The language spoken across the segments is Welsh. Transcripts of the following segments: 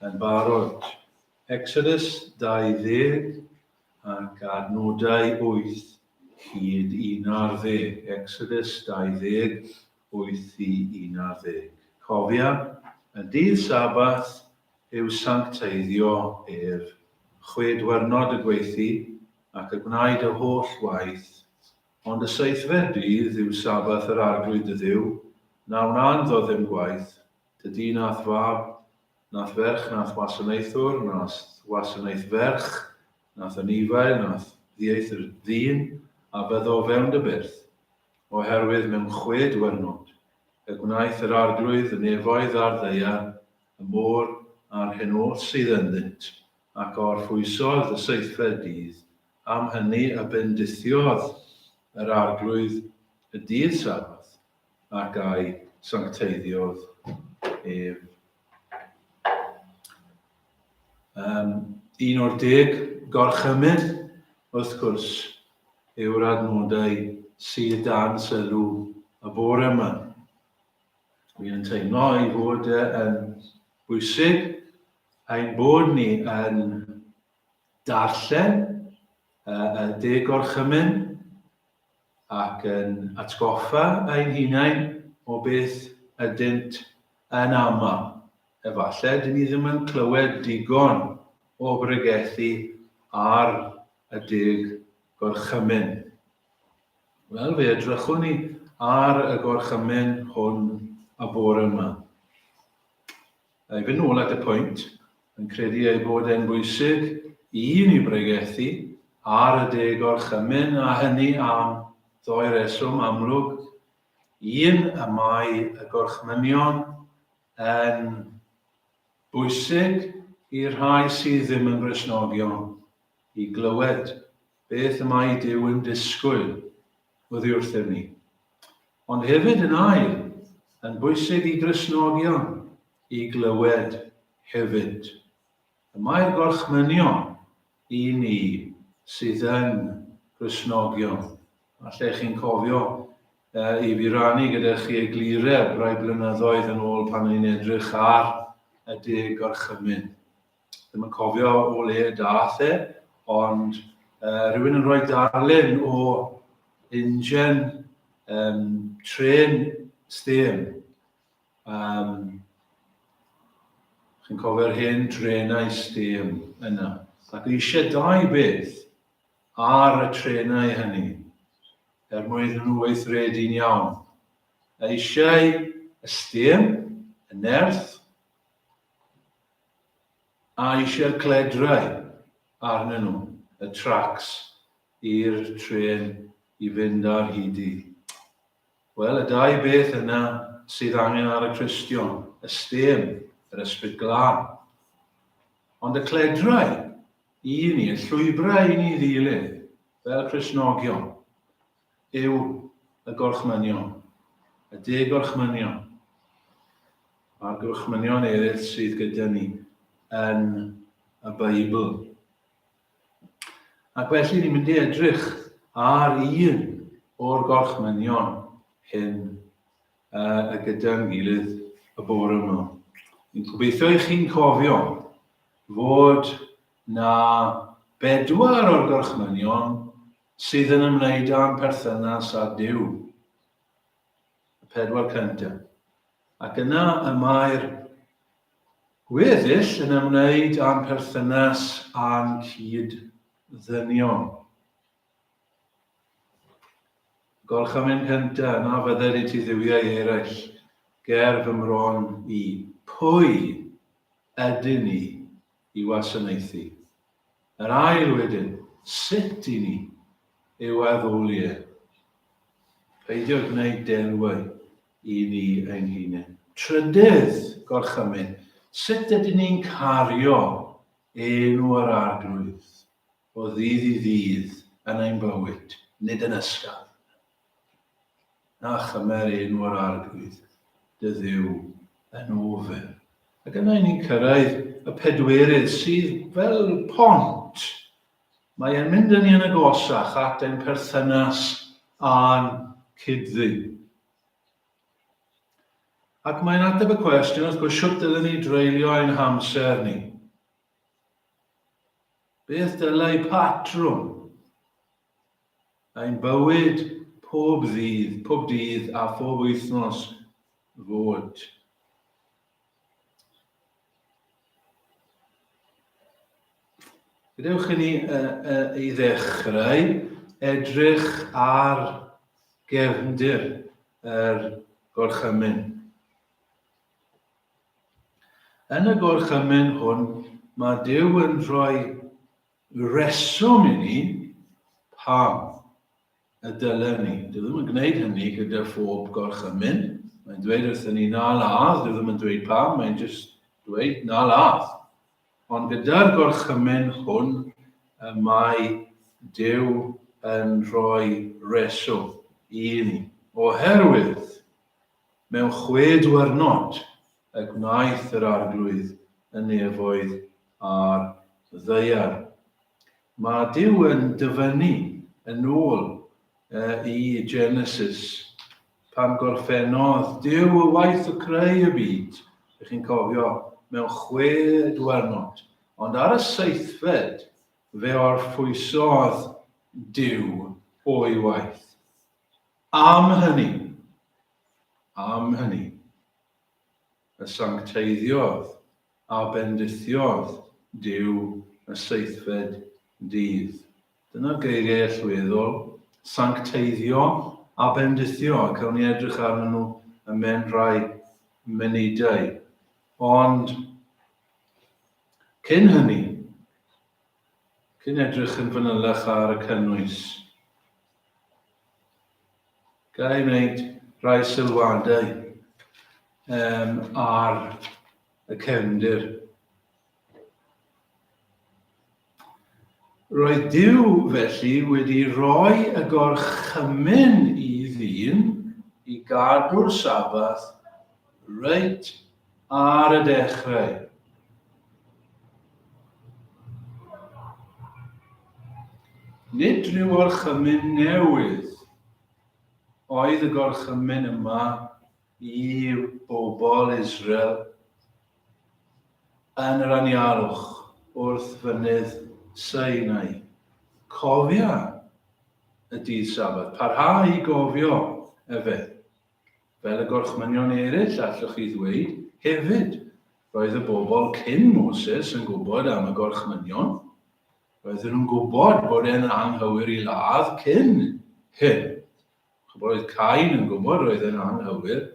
Yn barod. Exodus 20 ac adnodau 8 hyd 11. Exodus 20, 8 i 11. Cofia, y dydd Sabath yw sancteiddio ef, chwe dwyrnod y gweithdy, ac y gwnaed y holl waith, ond y seithfed dydd yw Sabath yr Arglwydd dy Dduw, na wna ynddo ddim gwaith, Dy dŷ na'th fab, na'th ferch na'th wasanaethwr, na'th wasanaethferch, na'th anifail, na'th ddieithr ddyn, a fyddo o fewn dy byrth, oherwydd mewn chwe dwyrnod y gwnaeth yr Arglwydd y nefoedd a'r ddaear, y môr a'r hyn oll sydd ynddynt, ac a orffwysodd y seithfed dydd, am hynny y bendithiodd yr Arglwydd y dydd Sabbath, ac a'i sancteiddiodd ef. Um, un o'r deg gorchymyn, wrth gwrs, yw'r adnodau sydd dan sylw y bore yma. Fi yn teimlo ei fod e yn bwysig ein bod ni yn darllen y deg gorchymyn ac yn atgoffa ein hunain o beth ydynt yn aml. Efallai dyn ni ddim yn clywed digon o bregethu ar y deg gorchymyn. Wel, fe edrychwn ni ar y gorchymyn hwn y bore yma. I fynd nôl at y pwynt, yn credu ei bod e'n bwysig i ni bregethu ar y deg orchymyn, a hynny am ddoi reswm amlwg. Un, y mae y gorchmynion yn bwysig i'r rhai sydd ddim yn Gristnogion i glywed beth y mae Duw yn disgwyl oddi wrthym ni. Ond hefyd yn ail, yn bwysig i Gristnogion i glywed hefyd. Y mae'r gorchmynion i ni sydd yn Gristnogion. Falle chi'n cofio uh, i fi rannu gyda chi eglureb rai blynyddoedd yn ôl pan o'n i'n edrych ar y deg gorchymyn. Ddim yn cofio o le y dath e, ond uh, rhywun yn rhoi darlun o injen um, tren steam. Um, chi'n cofio'r hen drenau steam yna. Ac eisiau dau beth ar y trenau hynny er mwyn iddyn nhw weithredu'n iawn. Eisiau y steam, y nerth, A eisiau'r cledrau arnyn nhw, y tracs, i'r trên i fynd ar hyd i. Wel, y dau beth yna sydd angen ar y Cristion, y stêm, yr ysbryd glân. Ond y cledrau i ni, y llwybrau i ni ddilyn, fel Cristnogion, yw y gorchmynion, y deg gorchmynion. a'r gorchmynion eraill sydd gyda ni yn y Beibl. Ac felly ni'n mynd i edrych ar un o'r gorchmynion hyn uh, y gyda'n gilydd y bore yma. Ni'n gobeithio i chi'n cofio fod na bedwar o'r gorchmynion sydd yn ymwneud â'n perthynas â Duw. Y pedwar cyntaf. Ac yna y mae'r gweddill yn ymwneud â'n perthynas â'n cyd-ddynion. Gorchymyn cyntaf, na fydded i ti dduwiau eraill ger fy mron i. Pwy ydyn ni i wasanaethu? Yr ail wedyn, sut i ni yw addoli e? Peidio gwneud delwau i ni ein hunain. Trydydd gorchymyn, sut ydyn ni'n cario enw yr Arglwydd o ddydd i ddydd yn ein bywyd, nid yn ysgafn. Na chymer enw yr Arglwydd dy Dduw yn ofer. Ac yna ni'n cyrraedd y pedwerydd sydd fel pont. Mae e'n mynd â ni yn agosach at ein perthynas â'n cyd-dduw. Ac mae'n ateb y cwestiwn, wrth gwrs, shwt dylen ni dreulio ein hamser ni? Beth dylai patrwm ein bywyd pob ddydd, pob dydd a phob wythnos fod? Gadewch i ni uh, uh, i ddechrau edrych ar gefndir yr gorchymyn. Yn y gorchymyn hwn, mae Duw yn rhoi reswm i ni pam y dylen ni. Dyw ddim yn gwneud hynny gyda phob gorchymyn. Mae'n dweud wrthyn ni na ladd, dyw ddim yn dweud pam, mae'n jyst dweud na ladd. Ond gyda'r gorchymyn hwn y mae Duw yn rhoi reswm i ni. Oherwydd, mewn chwe dwyrnod y gwnaeth yr Arglwydd y nefoedd a'r ddaear. Mae Duw yn dyfynnu yn ôl i Genesis pan gorffennodd Duw y waith o creu y byd, ych chi'n cofio, mewn chwe dwernod. Ond ar y seithfed fe orffwysodd Duw o'i waith. Am hynny, am hynny, y sancteiddiodd a bendithiodd Duw y seithfed dydd. Dyna'r geiriau allweddol, sancteiddio a bendithio, a cawn ni edrych arnyn nhw ymhen rhai munudau. Ond cyn hynny, cyn edrych yn fanylach ar y cynnwys, ga i wneud rhai sylwadau um, ar y cefndir. Roedd Duw felly wedi rhoi y gorchymyn i ddyn i gadw'r Sabath reit ar y dechrau. Nid rhyw orchymyn newydd oedd y gorchymyn yma i bobl Israel yn yr anialwch wrth fynydd Sinai. Cofia y dydd Sabath, parha i gofio efe. Fel y gorchmynion eraill, allwch chi ddweud, hefyd, roedd y bobl cyn Moses yn gwybod am y gorchmynion. Roedden nhw'n gwybod bod e'n anghywir i ladd cyn hyn. Chybod, roedd Cain yn gwybod roedd e'n anghywir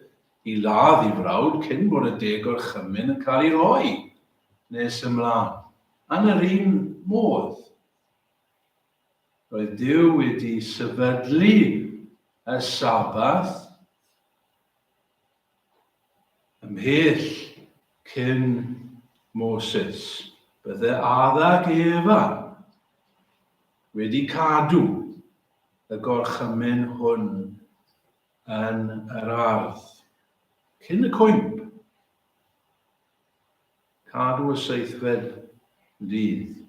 i ladd i frawd cyn bod y deg gorchymyn yn cael ei roi nes ymlaen. Yn yr un modd, Roedd Duw wedi sefydlu y Sabath ymhell cyn Moses. Bydde Adda ac Efa wedi cadw y gorchymyn hwn yn yr ardd cyn y cwymp. Cadw y seithfed ddydd.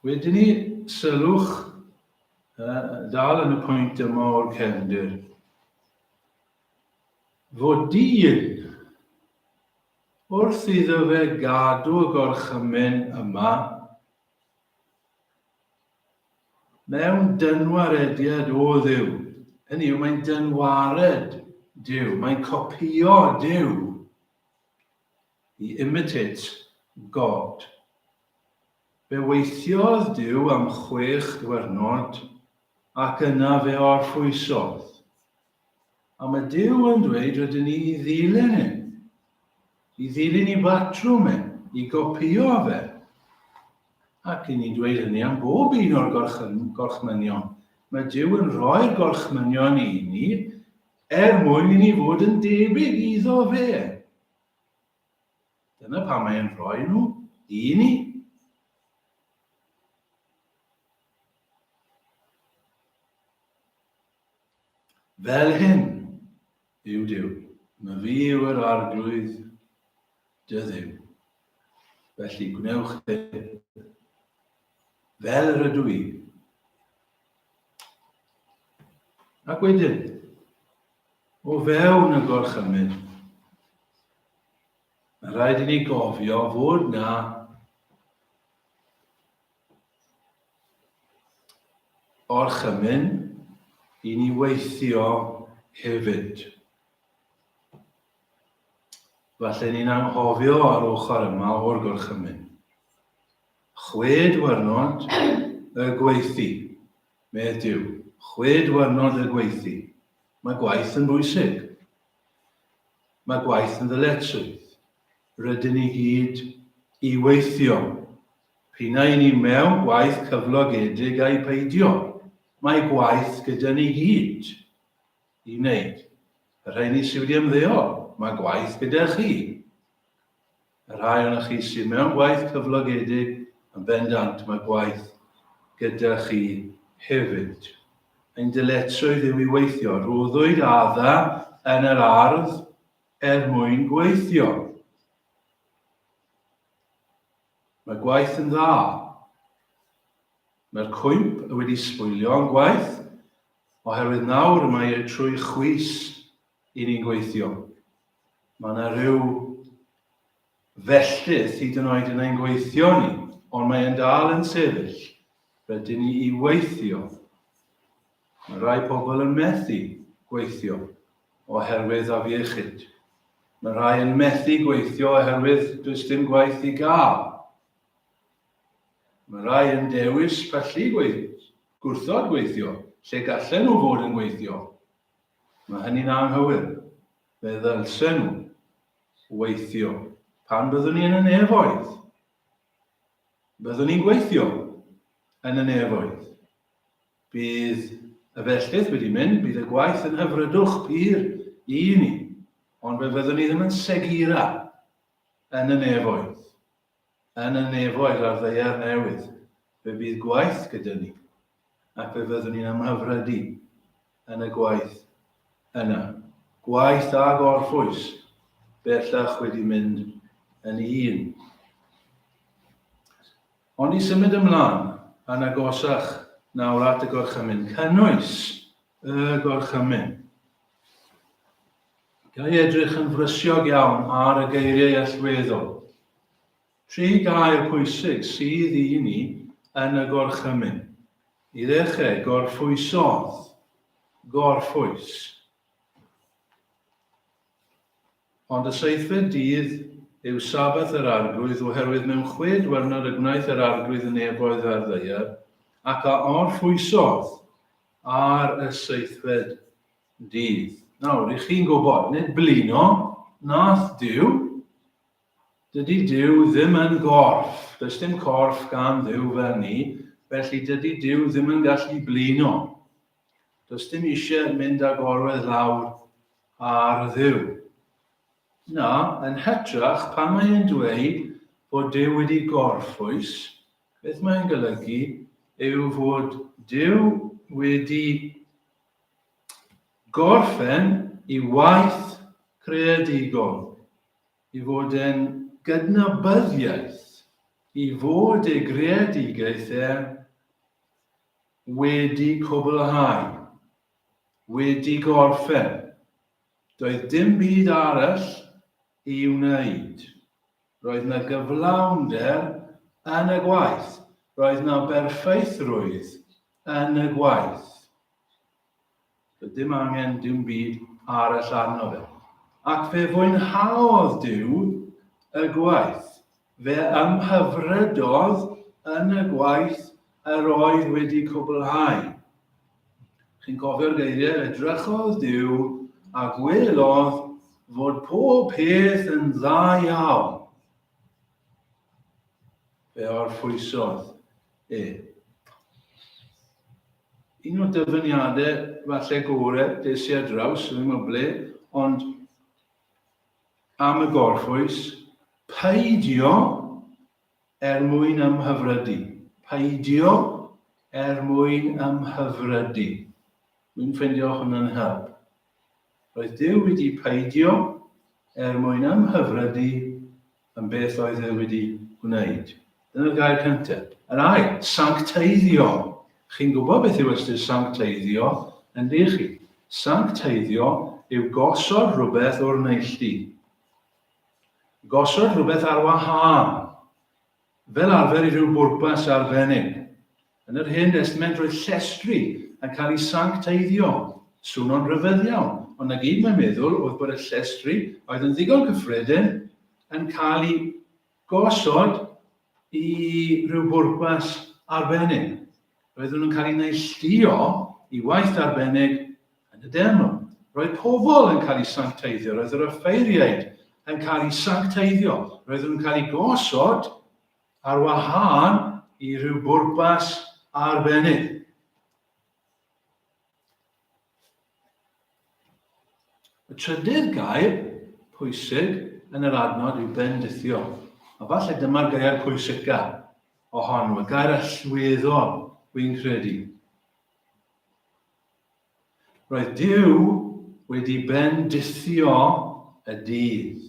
Wedyn ni, sylwch, uh, dal yn y pwynt yma o'r cefndir, fod dyn wrth iddo fe gadw y gorchymyn yma mewn dynwarediad o Dduw. Hynny yw, mae'n dynwared Duw, mae'n copïo Duw. He imitates God. Fe weithiodd Duw am chwech dwyrnod ac yna fe orffwysodd. A mae Duw yn dweud rydyn ni i ddilyn e, i ddilyn i batrwm e, i gopïo fe. Ac i ni'n dweud hynny am bob un o'r gorchmynion. Mae Duw yn rhoi'r gorchmynion i ni er mwyn i ni fod yn debyg iddo fe. Dyna pam mae'n rhoi nhw i ni. Fel hyn yw Duw. Mae fi yw yr arglwydd dy Dduw. Felly gwnewch hyn fel yr ydw i. Ac wedyn, O fewn y gorchymyn, mae rhaid i ni gofio fod na orchymyn i ni weithio hefyd. Falle ni'n anghofio ar ochr yma o'r gorchymyn. Chwe dwyrnod y gweithdy, medd Duw. Chwe dwyrnod y gweithdy. Mae gwaith yn bwysig. Mae gwaith yn ddyletswydd. Rydyn ni gyd i weithio. P'un ai ni mewn gwaith cyflogedig ai peidio, mae gwaith gyda ni gyd i wneud. Y rheini sydd wedi ymddeol, mae gwaith gyda chi. Y rhai ohonoch chi sydd mewn gwaith cyflogedig, yn bendant mae gwaith gyda chi hefyd. Ein dyletswydd yw i weithio. Rhoddwyd Adda yn yr ardd er mwyn gweithio. Mae gwaith yn dda. Mae'r cwymp wedi sbwylio ein gwaith, oherwydd nawr mae e trwy chwys i ni'n gweithio. Mae yna rhyw felltith hyd yn oed yn ein gweithio ni, ond mae e'n dal yn sefyll. Rydyn ni i weithio. Mae rhai pobl yn methu gweithio oherwydd afiechyd. Mae rhai yn methu gweithio oherwydd does dim gwaith i gael. Mae rhai yn dewis pallu gweithio, gwrthod gweithio, lle gallen nhw fod yn gweithio. Mae hynny'n anghywir. Fe ddylsen nhw weithio. Pan byddwn ni yn y nefoedd, byddwn ni'n gweithio yn y nefoedd. Bydd y felltith wedi mynd, bydd y gwaith yn hyfrydwch pur i ni, ond fe fyddwn ni ddim yn segura yn y nefoedd. Yn y nefoedd a'r ddaear newydd, fe fydd gwaith gyda ni, ac fe fyddwn ni'n ymhyfrydu yn y gwaith yna. Gwaith a gorffwys bellach wedi mynd yn un. Ond i symud ymlaen yn agosach nawr at y gorchymyn, cynnwys y gorchymyn. Ga i edrych yn frysiog iawn ar y geiriau allweddol. Tri gair pwysig sydd i ni yn y gorchymyn. I ddechrau, gorffwysodd. Gorffwys. Ond y seithfed dydd yw Sabath yr Arglwydd, oherwydd mewn chwe dwyrnod y gwnaeth yr Arglwydd y nefoedd a'r ddaear, ac a orffwysodd ar y seithfed dydd. Nawr, i chi'n gwybod, nid blino nath Duw. Dydy Duw ddim yn gorff. Does dim corff gan Dduw fel ni, felly dydy Duw ddim yn gallu blino. Does dim eisiau mynd a gorwedd lawr ar Dduw. Na, yn hytrach, pan mae e'n dweud bod Duw wedi gorffwys, beth mae'n golygu yw fod Duw wedi Gorffen i waith creadigol, i fod yn gydnabyddiaeth i fod ei greadigaeth e wedi cwblhau, wedi gorffen. Doedd dim byd arall i wneud. Roedd 'na gyflawnder yn y gwaith. Roedd 'na berffeithrwydd yn y gwaith. Doedd dim angen dim byd arall arno fe. Ac fe fwynhaodd Duw y gwaith. Fe ymhyfrydodd yn y gwaith yr oedd wedi cwblhau. Chi'n cofio'r geiriau, edrychodd Duw a gwelodd fod pob peth yn dda iawn. Fe orffwysodd e. Un o'r dyfyniadau falle gore des i ar draws, ddim yn ble, ond am y gorffwys, peidio er mwyn ymhyfrydu. Peidio er mwyn ymhyfrydu. Dwi'n ffeindio hwnna'n help. Roedd Duw wedi peidio er mwyn ymhyfrydu yn beth oedd e wedi gwneud. Dyna'r gair cyntaf. Yr ail, sancteiddio. Chi'n gwybod beth yw ystyr sancteiddio, yn dych chi? Sancteiddio yw gosod rhywbeth o'r neilltu. Gosod rhywbeth ar wahân, fel arfer i ryw bwrpas arbennig. Yn yr Hen Destament roedd llestri yn cael eu sancteiddio. Swno'n rhyfedd iawn, ond 'na gyd mae'n meddwl oedd bod y llestri, oedd yn ddigon cyffredin, yn cael eu gosod i ryw bwrpas arbennig. Roedden nhw'n cael eu neilltuo i waith arbennig yn y deml. Roedd pobl yn cael eu sancteiddio, roedd yr offeiriaid yn cael eu sancteiddio, roedden nhw'n cael eu gosod ar wahân i ryw bwrpas arbennig. Y trydydd gair pwysig yn yr adnod yw bendithio. A falle dyma'r gair pwysica ohonno, y gair allweddol, wy'n credu. Roedd Duw wedi bendithio y dydd.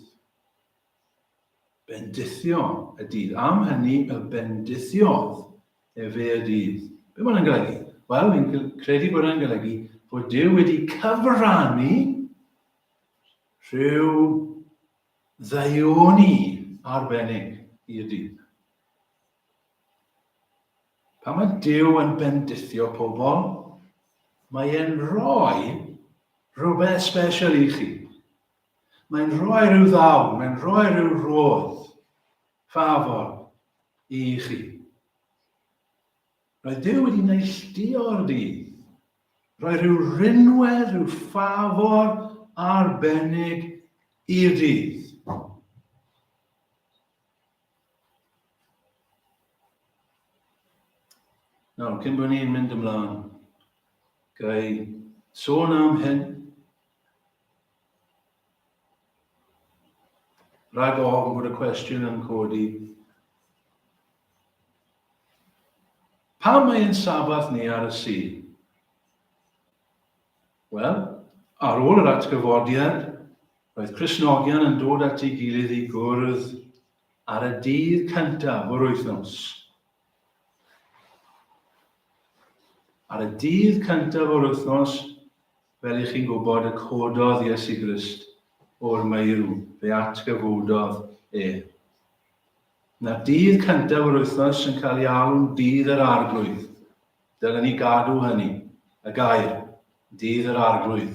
Bendithio y dydd. Am hynny y bendithiodd efe y dydd. Be mae hwnna'n golygu? Wel, fi'n credu bod hwnna'n golygu bod Duw wedi cyfrannu rhyw ddaioni arbennig i'r dydd. Pan mae Duw yn bendithio pobl, mae e'n rhoi rhywbeth special i chi. Mae'n rhoi rhyw ddawn, mae'n rhoi rhyw rodd, ffafr i chi. Roedd Duw wedi neilltuo'r dydd, rhoi rhyw rinwedd, rhyw ffafr arbennig i'r dydd. Nawr, cyn bod ni'n mynd ymlaen, gai sôn am hyn. Rhag ofn bod y cwestiwn yn codi. Pam mae ein Sabath ni ar y Sul? Wel, ar ôl yr atgyfodiad, roedd Cristnogion yn dod at ei gilydd i gwrdd ar y dydd cyntaf o'r wythnos. Ar y dydd cyntaf o'r wythnos, Fel y'ch chi'n gwybod, y cododd Iesu Grist o'r meirw, fe atgyfododd e. Na'r dydd cyntaf o'r wythnos yn cael ei alw'n dydd yr Arglwydd. Dylen ni gadw hynny, y gair, dydd yr Arglwydd.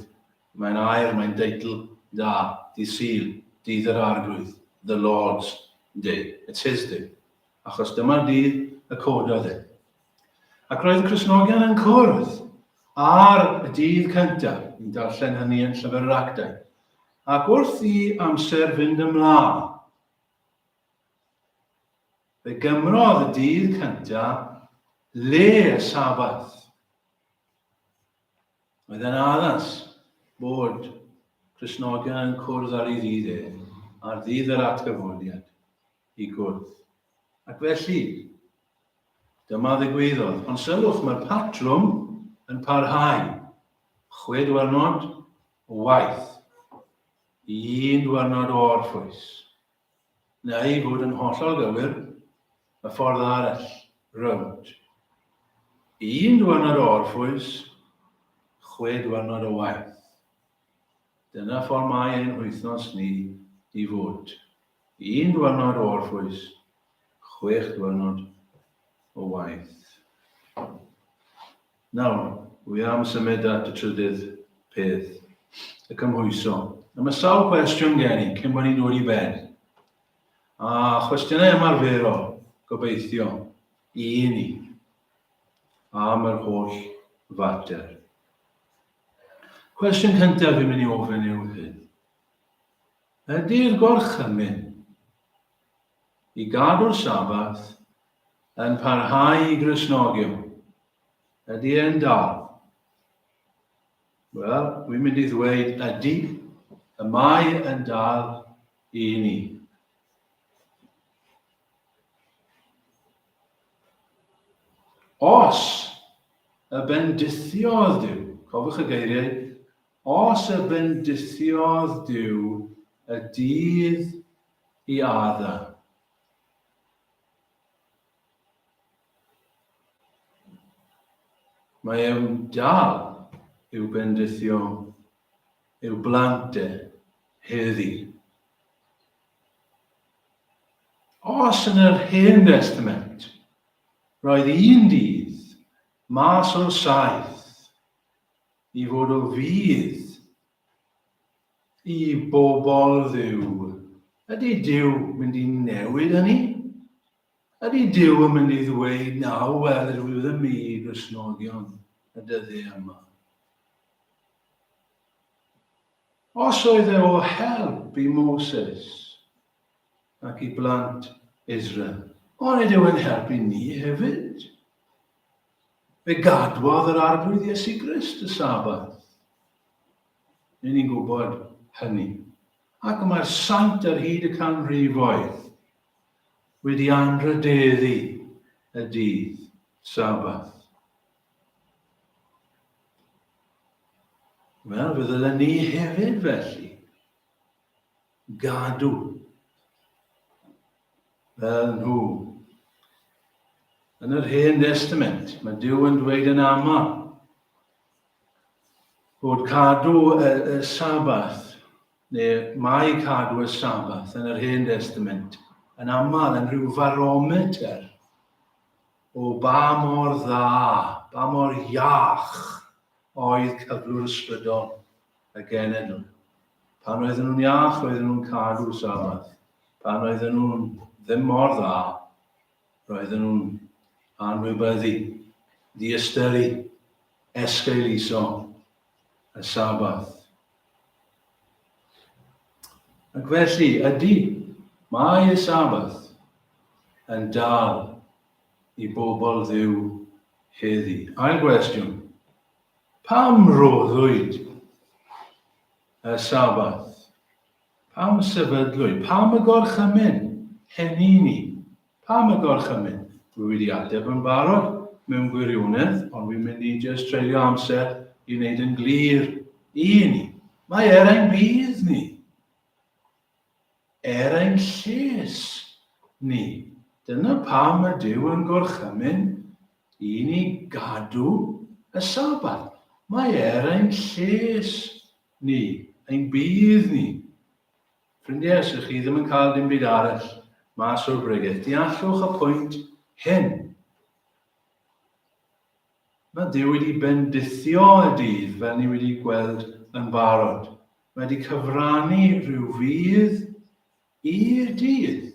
Mae'n air, mae'n deitl da, dydd Sul, dydd yr Arglwydd, the Lord's Day. It's his day. Achos dyma'r dydd y cododd e. Ac roedd y Cristnogion yn cwrdd ar y dydd cyntaf, ni'n darllen hynny yn Llyfr yr Actau, ac wrth i amser fynd ymlaen, fe gymrodd y dydd cyntaf le y Sabath. Oedd e'n addas bod Cristnogion yn cwrdd ar ei ddydd e, ar ddydd yr atgyfodiad, i gwrdd. Ac felly, Dyma ddigwyddodd. Ond sylwch, mae'r patrwm yn parhau. Chwe dwyrnod o waith, un dwyrnod o orffwys. Neu i fod yn hollol gywir, y ffordd arall, rownd. Un dwyrnod o orffwys, chwe dwyrnod o waith. Dyna ffordd mae ein hwythnos ni i fod. Un dwyrnod o orffwys, chwech dwyrnod o waith. Nawr, wy am symud at y trydydd peth, y cymhwyso. A mae sawl cwestiwn gen i cyn bod ni'n dod i ben. A chwestiynau ymarferol, gobeithio, i ni am yr holl fater. Cwestiwn cyntaf fi'n mynd i ofyn yw hyn. Ydy'r gorchymyn i gadw'r Sabath yn parhau i Gristnogion? Ydy e'n dal? Wel, dwi'n mynd i ddweud ydy, y mae yn dal i ni. Os y bendithiodd Duw, cofiwch y geiriau, os y bendithiodd Duw y dydd i Adda, mae e'n dal i'w bendithio I'w blant e heddi. Os yn yr Hen Destament roedd un dydd mas o'r saith i fod o fudd i bobl Dduw, ydy Duw mynd i newid hynny? Ydy Duw yn mynd i ddweud, na, wel, ydw i ddim i Gristnogion y dyddiau yma? Os oedd e o help i Moses ac i blant Israel, onid yw e'n helpu ni hefyd? Fe gadwodd yr Arglwydd Iesu Grist y Sabath. Ry'n ni'n gwybod hynny. Ac mae'r saint ar hyd y canrifoedd wedi anrhydeddu y dydd Sabath. Wel, fe ddylen ni hefyd felly gadw fel nhw. Yn yr Hen Destament, mae Duw yn dweud yn aml bod cadw y, y Sabath, neu mae cadw y Sabath yn yr Hen Destament yn aml yn rhyw farometer o ba mor dda, ba mor iach oedd cyflwr ysbrydol y genedl. Pan oedden nhw'n iach, roedden nhw'n cadw Sabath. Pan oedden nhw'n ddim mor dda, roedden nhw'n anwybyddu, ddiystyru, esgeuluso y Sabath. Ac felly, ydy, mae y Sabath yn dal i bobl Dduw heddi. Ail gwestiwn. Pam roddwyd y Sabath? Pam sefydlwyd? Pam y gorchymyn hynny ni? Pam y gorchymyn? Dwi wedi ateb yn barod mewn gwirionedd, ond wi'n mynd i jyst treulio amser i wneud yn glir i ni. Mae er ein budd ni. Er ein lles ni. Dyna pam y Duw yn gorchymyn i ni gadw y Sabath. Mae er ein lles ni, ein budd ni. Ffrindiau, os ydych chi ddim yn cael dim byd arall mas o'r bregeth, deallwch y pwynt hyn. Mae Duw wedi bendithio y dydd fel ni wedi gweld yn barod. Mae wedi cyfrannu rhyw fudd i'r dydd.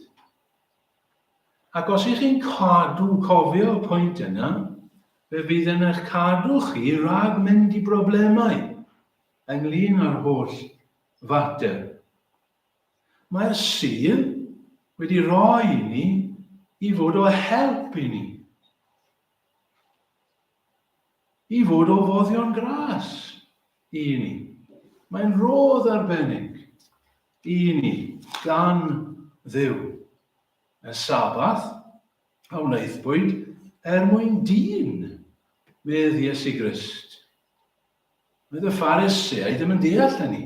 Ac os ych chi'n cadw, cofio y pwynt yna, fe fydd yn eich cadw chi rhag mynd i broblemau ynglyn â'r holl fater. Mae'r Sul wedi rhoi i ni i fod o help i ni. I fod o foddion gras i ni. Mae'n rhodd arbennig i ni gan Dduw. Y Sabath a wnaethpwyd er mwyn dyn, medd Iesu Grist. Roedd y Phariseaid ddim yn deall hynny.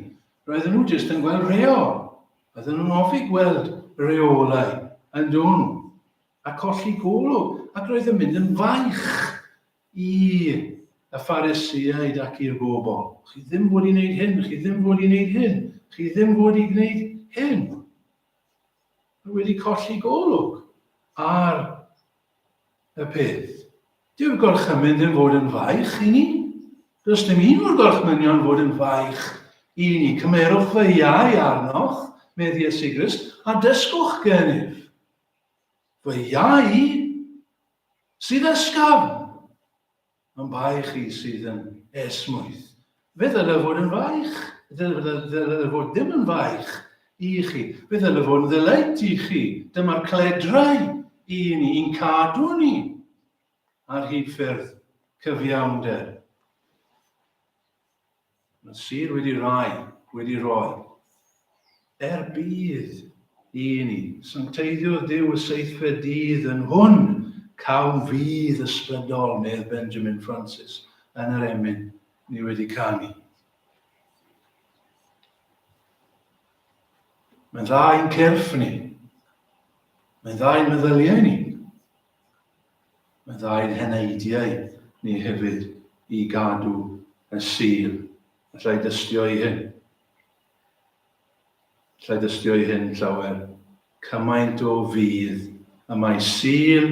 Roedden nhw jyst yn gweld rheol. Roedden nhw'n hoffi gweld rheolau yn dod nhw. A colli golwg, ac roedd yn mynd yn faich i y Phariseaid ac i'r bobl. Chi ddim fod i wneud hyn, chi ddim fod i wneud hyn, chi ddim fod i gwneud hyn. Mae wedi colli golwg ar y peth. Dyw'r gorchymyn ddim fod yn faich i ni. Does dim un o'r gorchmynion fod yn faich i ni. Cymerwch fy iau arnoch, medd Iesu Grist, a dysgwch gennyf. Fy iau sydd ysgafn, Yn baich chi sydd yn esmwyth. Fe ddyle fod yn faich, fe ddyle fod ddim yn faich i chi. Fe ddyle fod yn ddeleit i chi. Dyma'r cledrau i ni, i'n cadw ni ar hyd ffyrdd cyfiawnder. Mae Sul wedi rhai, wedi rhoi. Er budd i ni. Sancteiddiodd Duw y seithfed dydd yn hwn, cawn fudd ysbrydol, medd Benjamin Francis yn yr emyn ni wedi canu. Mae'n dda i'n cyrff ni. Mae'n dda i'n meddyliau ni. Mae'n dda i'n heneidiau ni hefyd i gadw y Sul. Alla i dystio i hyn. Alla i dystio i hyn llawer, cymaint o fudd y mae Sul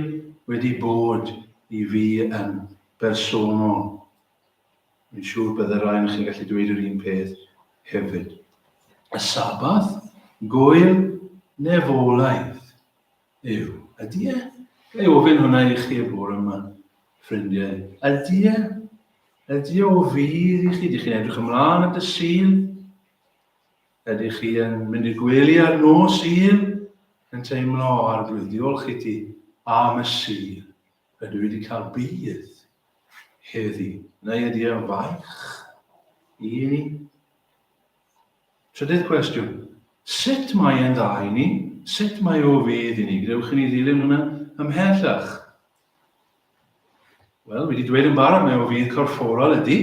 wedi bod i fi yn bersonol. Dwi'n siŵr bydde rai ohonoch chi'n gallu dweud yr un peth hefyd. Y Sabath, gwyl nefolaidd yw. Ydy e? Ga i ofyn hwnna i chi y bore yma, ffrindiau. Ydy e? Ydy e o fudd i chi? Ydych chi'n edrych ymlaen at y Sul? Ydych chi yn mynd i'r gwely ar nos Sul yn teimlo, o Arglwydd, diolch i ti am y Sul. Rydw i wedi cael budd heddi. Neu ydy e'n faich i ni? Trydydd cwestiwn. Sut mae e'n dda i ni? Sut mae o fudd i ni? Gadewch i ni ddilyn hwnna ymhellach. Wel, wedi dweud yn barod, mae o fudd corfforol ydy,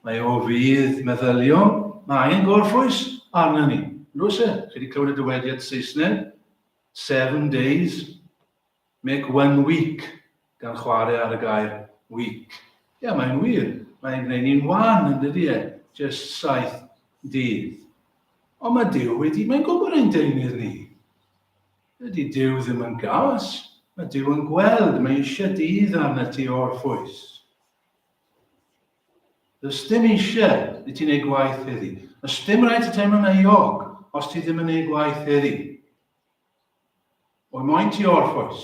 mae o fudd meddyliol, mae angen gorffwys arno ni. Yn e? Chi wedi clywed y dywediad Saesneg? Seven days, make one week, gan chwarae ar y gair week. Ie, yeah, mae'n wir. Mae'n gwneud ni'n wan, yn dydy e? Just saith dydd. Ond mae Duw wedi, mae'n gwybod ein deunydd ni. Dydy Duw ddim yn gas, mae Duw yn gweld, mae eisiau dydd arnat ti orffwys. Does dim eisiau i ti wneud gwaith heddi. Does dim rhaid ti teimlo'n euog os ti ddim yn gwneud gwaith heddi. O'i moyn ti orffwys.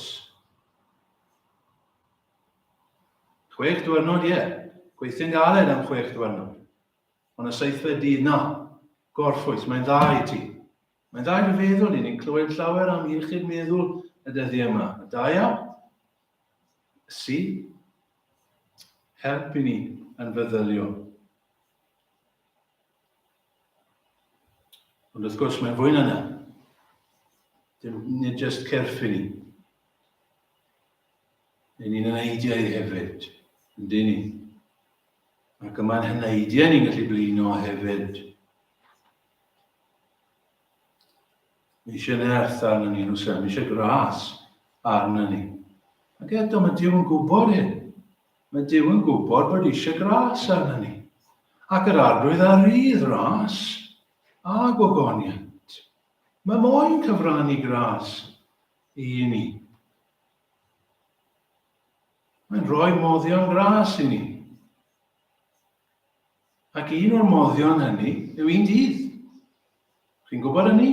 Chwech diwrnod, ie. Gweithio'n galed am chwech diwrnod. Ond y seithfed dydd, na. Gorffwys, mae'n dda i ti. Mae'n dda i dy feddwl i. Ni'n clywed llawer am iechyd meddwl y dyddiau yma. Da iawn. Si. Help i ni yn feddyliol. Ond wrth gwrs, mae'n fwy na yna. Dim, nid just cyrff i ni. Nid ni'n eneidiau hefyd, yndyn ni. Ac yma'n heneidiau ni'n gallu blino hefyd. Mae eisiau nerth arno ni, nhw Mae eisiau gras arno ni. Ac eto, mae Duw yn gwybod hyn. Mae Duw yn gwybod bod eisiau gras arno ni. Ac yr arglwydd a rydd ras a gogoniant. Mae moyn cyfrannu gras i ni. Mae'n rhoi moddion gras i ni. Ac un o'r moddion hynny yw un dydd. Chi'n gwybod hynny?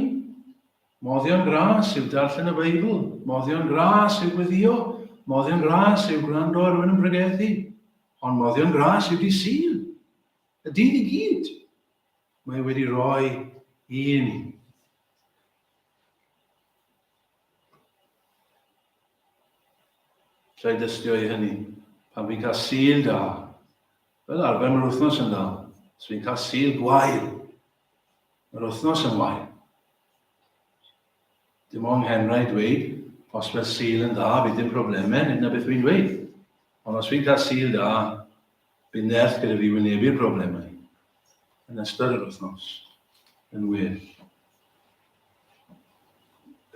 Moddion gras yw darllen y Beibl, moddion gras yw gweddio, moddion gras yw gwrando ar rhywun yn pregethu, ond moddion gras yw di Sul. Y dydd i gyd. Mae wedi rhoi i ni. Lle i dystio i hynny, pan fi'n cael Sul da, Fel arfer mae'r wythnos yn dda. Os fi'n cael Sul gwael, mae'r wythnos yn wael. Dim ond nghenrau dweud, os mae'r Sul yn dda, bydd dim problemau, nid na beth fi'n dweud. Ond os fi'n cael Sul da, bydd nerth gyda fi wynebu'r problemau yn ystod yr wythnos yn well.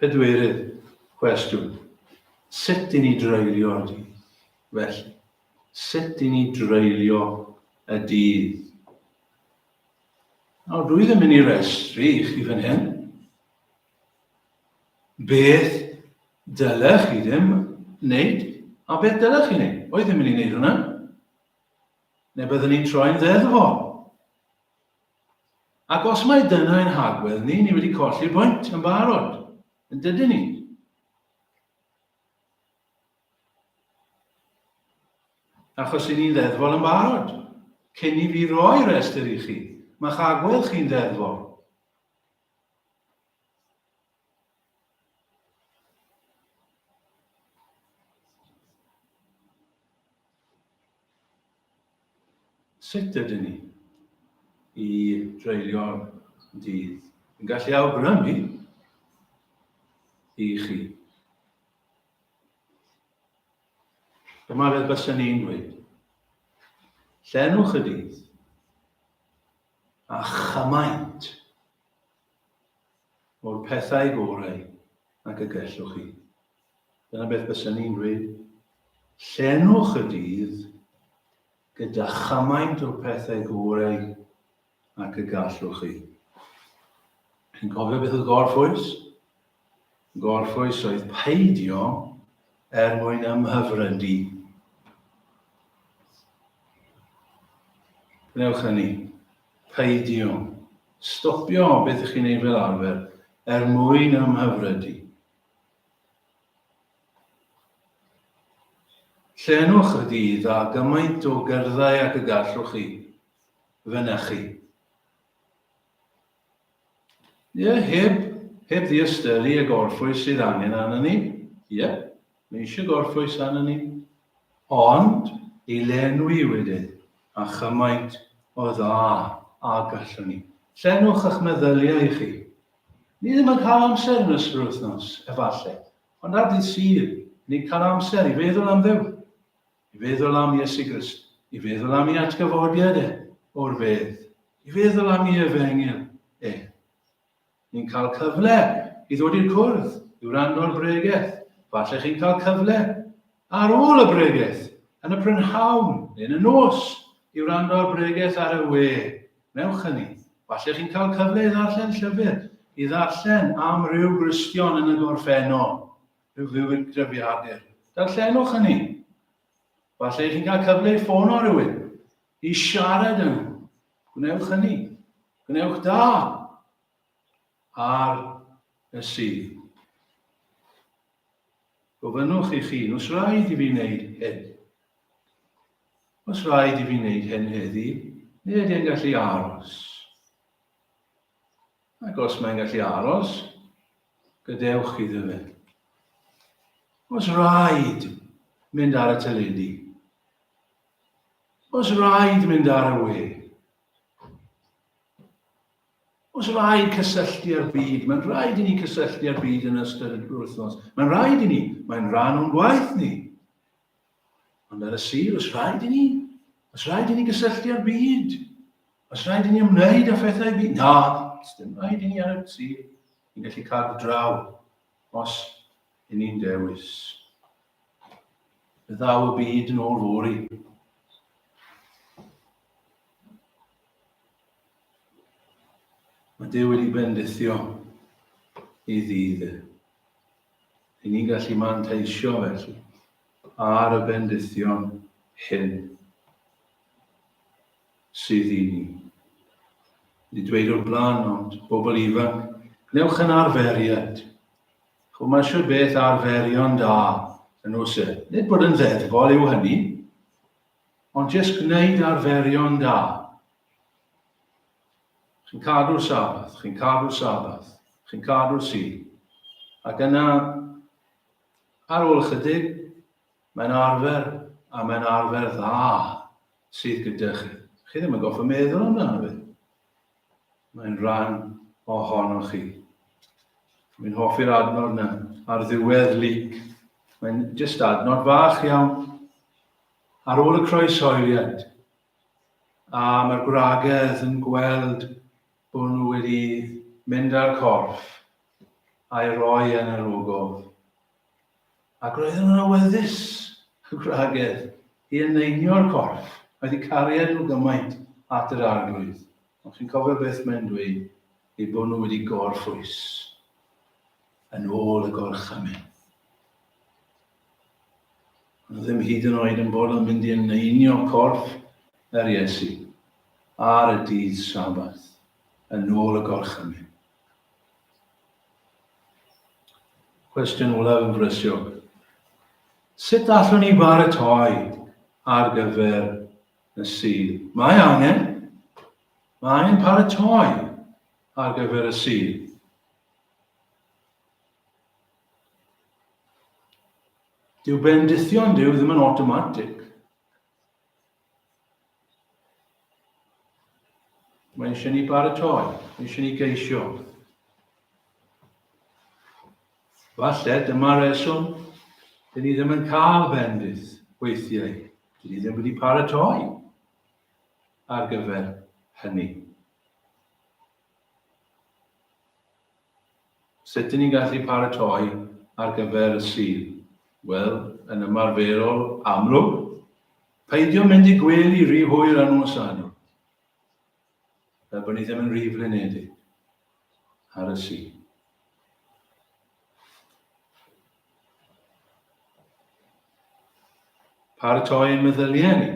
Pedwerydd cwestiwn. Sut i ni dreulio'r dydd? Felly, Sut i ni dreulio y dydd? Nawr, dwi ddim yn ei restru i chi fan hyn. Beth dylech chi ddim wneud, a beth dylech chi wneud? Oedd ddim yn ei wneud hwnna. Neu byddwn ni'n troi'n ddeddfol. Ac os mai dyna ein hagwedd ni, ni wedi colli'r pwynt yn barod. Yn dydyn ni? Achos i ni'n ddeddfol yn barod. Cyn i fi roi restr i chi, mae'ch agwedd chi'n ddeddfol. Sut ydyn ni i dreulio'r dydd? Yn gallu awgrymu i chi. Dyma beth bysen ni'n dweud. Llenwch y dydd a chymaint o'r pethau gorau ac y gellwch chi. Dyna beth bysen ni'n dweud. Llenwch y dydd gyda chymaint o'r pethau gorau ac y gallwch chi. Chi'n cofio beth oedd gorffwys? Gorffwys oedd peidio er mwyn ymhyfrydu. Gwnewch hynny. Peidio. Stopio beth ych chi'n ei fel arfer er mwyn ymhyfrydu. Llenwch y dydd â gymaint o gyrddau ag y gallwch chi fynychu. Ie, heb, heb ddiystyru y gorffwys sydd angen arnon ni. Ie, mae eisiau gorffwys arnon ni. Ond i lenwi wedyn â chymaint o dda a gallwn ni. Llenwch eich meddyliau chi. Ni ddim yn cael amser yn ystod yr wythnos, efallai, ond ar ddydd Sul, ni'n cael amser i feddwl am Dduw, i feddwl am Iesu Grist, i feddwl am ei atgyfodiad e o'r fedd, i feddwl am ei efengyl e. Ni'n cael cyfle i ddod i'r cwrdd, i wrando ar bregeth. Falle chi'n cael cyfle ar ôl y bregeth, yn y prynhawn neu yn y nos, i wrando ar bregeth ar y we. Wnewch hynny. Falle chi'n cael cyfle i ddarllen llyfr, i ddarllen am ryw Gristion yn y gorffennol, rhyw fywydgraffiadur. Darllenwch hynny. Falle chi'n cael cyfle i ffono rhywun, i siarad â nhw. Gwnewch hynny. Gwnewch da ar y Sul. Gofynnwch i chi, os rhaid i fi wneud hyn? Os rhaid i fi wneud hyn heddi, neu ydy e'n gallu aros? Ac os mae'n gallu aros, gadewch iddo fe. Os rhaid mynd ar y teledu, os rhaid mynd ar y we, Os rhaid cysylltu â'r byd, mae'n rhaid i ni cysylltu â'r byd yn ystod yr wythnos. Mae'n rhaid i ni, mae'n rhan o'n gwaith ni. Ond ar y Sul, os rhaid i ni, os rhaid i ni gysylltu â'r byd, os rhaid i ni ymwneud â phethau byd, na, dim rhaid i ni ar y Sul. Ni'n gallu cadw draw os i ni'n dewis. Fe ddaw y byd yn ôl fory. Mae Duw wedi bendithio ei ddydd e. I ni'n gallu manteisio felly ar y bendithion hyn sydd i ni. Wedi dweud o'r blaen, ond bobl ifanc, gwnewch yn arferiad. Chw, mae eisiau beth arferion da yn oes e. Nid bod yn ddeddfol yw hynny, Ond jyst gwneud arferion da. Chi'n cadw'r Sabath, chi'n cadw'r Sabath, chi'n cadw'r Sul. Ac yna, ar ôl ychydig, mae'n arfer, a mae'n arfer dda sydd gyda chi. Chi ddim yn goffa meddwl amdano fe. Mae'n rhan ohonoch chi. Dwi'n hoffi'r adnod yna ar ddiwedd Luc. Mae'n jyst adnod fach iawn. Ar ôl y croeshoeliad, a mae'r gwragedd yn gweld bod nhw wedi mynd â'r corff a'i roi yn yr ogof. Ac roedden nhw'n awyddus, y gwragedd, i eneinio'r corff. Oedd eu cariad nhw gymaint at yr arglwydd. Ond chi'n cofio beth mae'n dweud, eu bod nhw wedi gorffwys yn ôl y gorchymyn. Ond ddim hyd yn oed yn bod yn mynd i eneinio corff yr Iesu ar y dydd Sabath yn ôl y gorchymyn. Cwestiwn olaf yn frysiog. Sut allwn ni baratoi ar gyfer y Sul? Mae angen. Mae angen paratoi ar gyfer y Sul. Dyw bendithion Duw ddim yn automatic. Mae eisiau ni baratoi, mae eisiau ni geisio. Falle dyma reswm, dyn ni ddim yn cael bendith weithiau. Dyn ni ddim wedi paratoi ar gyfer hynny. Sut dyn ni'n gallu paratoi ar gyfer y Sul? Wel, yn ymarferol amlwg, peidio mynd i gwely rhy hwyr ar nos Sadwrn, fel bod ni ddim yn rhy flinedig. Ar y Sul. Paratoi ein meddyliau ni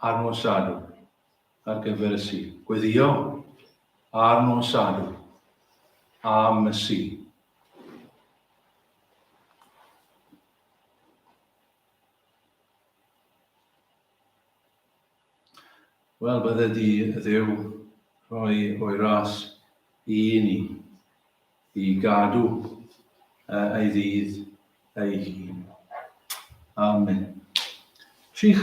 ar nos Sadwrn ar gyfer y Sul. Gweddio ar nos Sadwrn am y Sul. Wel, bydde di Dduw rhoi o'i ras i ni i gadw ei ddydd ei hun. Amen.